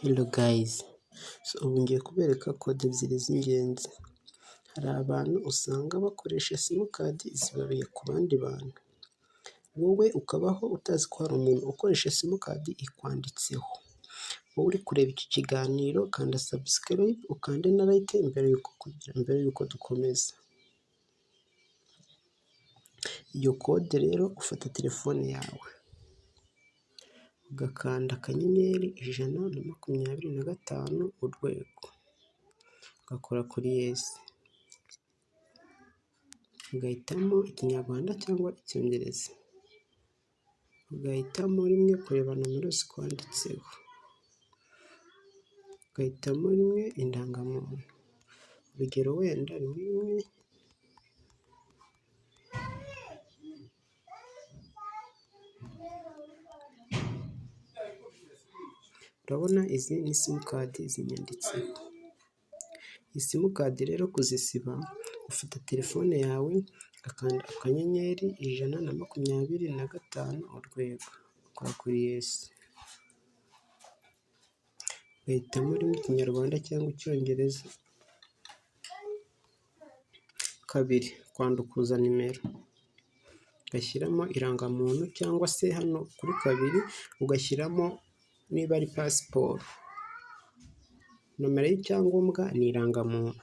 Hello guys, so ubu ngiye kubereka kode ebyiri z'ingenzi. Hari abantu usanga bakoresha simukadi zibaruye ku bandi bantu, wowe ukabaho utazi ko hari umuntu ukoresha simukadi ikwanditseho. Wowe uri kureba iki kiganiro, kanda subscribe ukande na like mbere y'uko dukomeza. Iyo kode rero, ufata telefone yawe ugakanda *125#, ugakora kuri yes, ugahitamo Ikinyarwanda cyangwa Icyongereza, ugahitamo rimwe kureba nomero zikwanditseho, ugahitamo rimwe indangamuntu, urugero wenda rimwe rimwe. Urabona izi ni simukadi zinyanditseho. Iyi simukadi rero kuzisiba, ufata telefone yawe ugakanda *125#, ugakora kuri yes, ugahitamo rimwe Ikinyarwanda cyangwa Icyongereza, kabiri kwandukuza nimero, ugashyiramo irangamuntu cyangwa se hano kuri kabiri ugashyiramo niba ari pasiporo, nomero y'icyangombwa ni irangamuntu.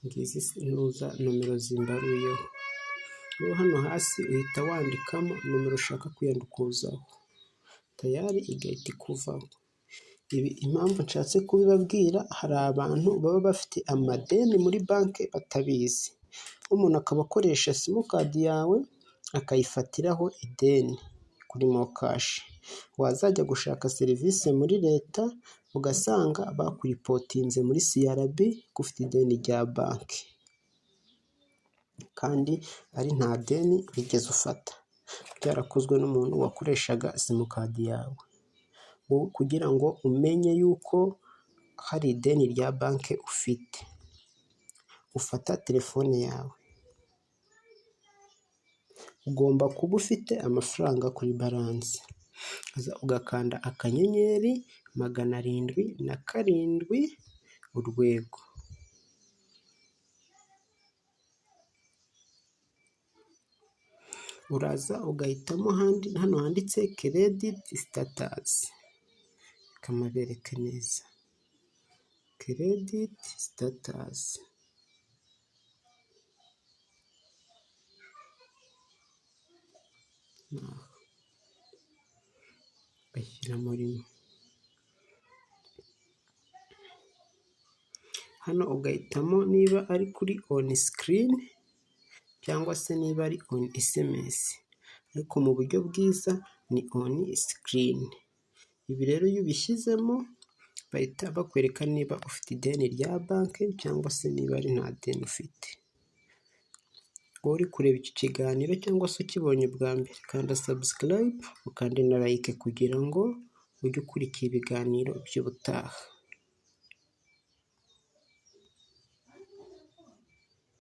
Ngizi ntuza nomero zimbaruyeho. Noneho hano hasi uhita wandikamo nomero ushaka kwiyandukuzaho, tayari igahita ikuvaho. Ibi impamvu nshatse kubibabwira, hari abantu baba bafite amadeni muri banki batabizi, umuntu akaba akoresha simukadi yawe akayifatiraho ideni kuri MoKash, wazajya gushaka serivisi muri leta ugasanga bakuripotinze muri CRB ko ufite ideni rya banki, kandi ari nta deni wigeze ufata, byarakozwe n'umuntu wakoreshaga simukadi yawe. Wowe kugira ngo umenye yuko hari ideni rya banki ufite, ufata telefone yawe, ugomba kuba ufite amafaranga kuri balance, ugakanda *707#. Uraza ugahitamo hano handitse credit status, reka mpabereke neza, credit status. Ugashyiramo rimwe, hano ugahitamo niba ari kuri on screen cyangwa se niba ari on SMS, ariko mu buryo bwiza ni on screen. Ibi rero iyo ubishyizemo bahita bakwereka niba ufite ideni rya banki cyangwa se niba ari nta deni ufite. Wowe uri kureba iki kiganiro cyangwa se ukibonye bwa mbere, kanda subscribe ukande na like kugira ngo ujye ukurikira ibiganiro by'ubutaha.